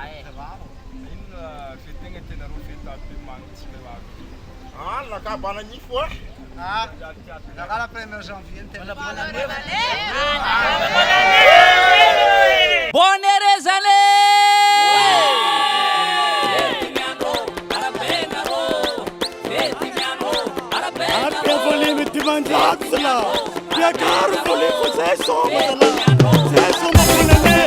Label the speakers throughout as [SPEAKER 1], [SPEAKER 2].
[SPEAKER 1] Inona fety tegna tianareo fety aby magnitsy avy ty?
[SPEAKER 2] Ah, laka bananifo ah.
[SPEAKER 3] Ah, laka la premier janvier ny tena.
[SPEAKER 4] Bonne rezale!
[SPEAKER 5] Arka volimy 500 zala. Piakaro volimy fa zay soma zala. Zay soma volane.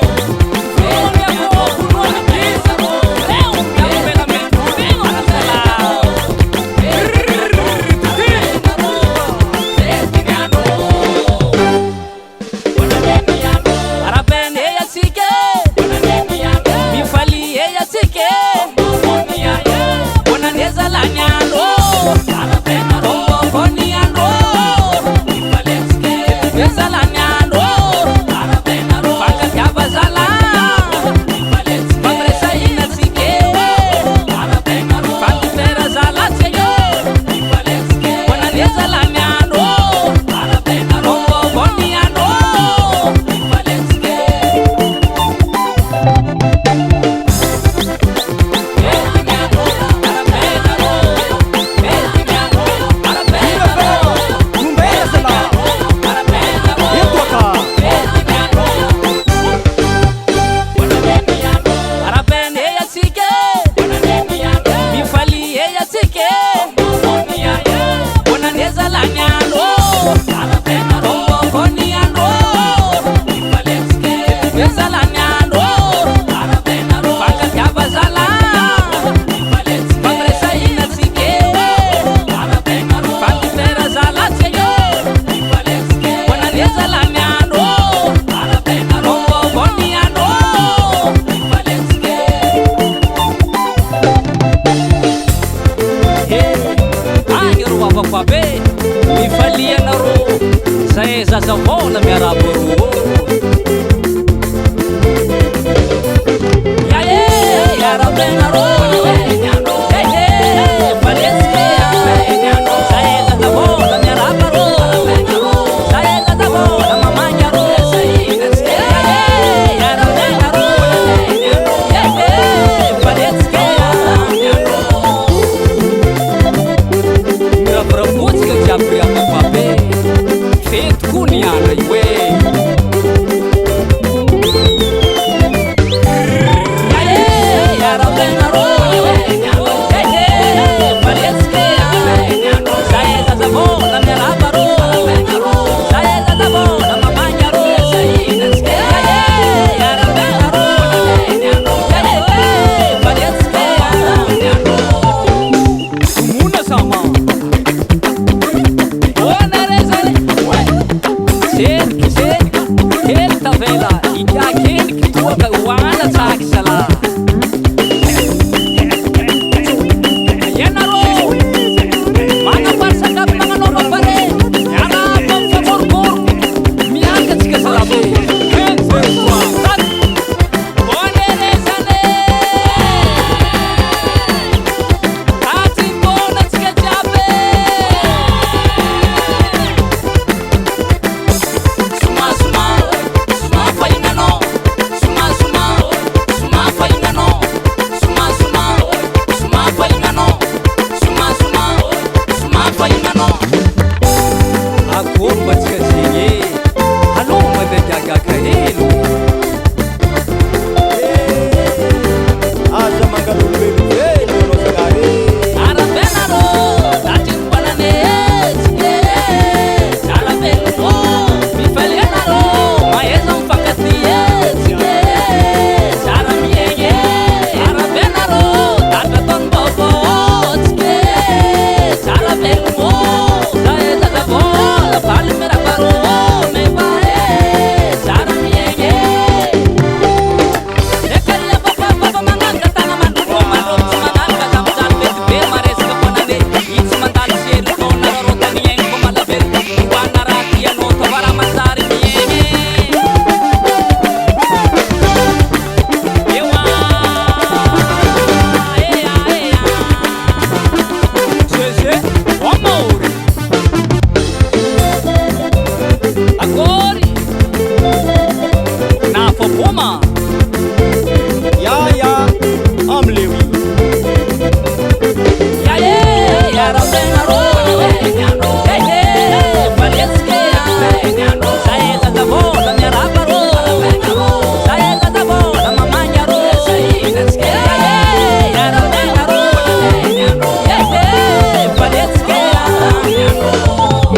[SPEAKER 4] Zazavona miarabo ro. Ya ye, arabenaro. Hey hey, faletsike. Zay zazavona miarabo ro. Zay zazavona mamanya ro. Ya ye, arabenaro. Hey hey, faletsike. Miravoravotsika jiaby ry apapabe. Fety koa ny andro io e. Ianareo magnambary sakafo magnanaova pare miarahaba mifamorovoro miaraka antsika zalabe. Un, deux, trois, quatre. Bonne rezane. Taty taona antsika jiaby.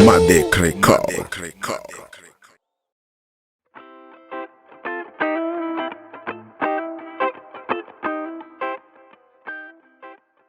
[SPEAKER 2] Madec Record.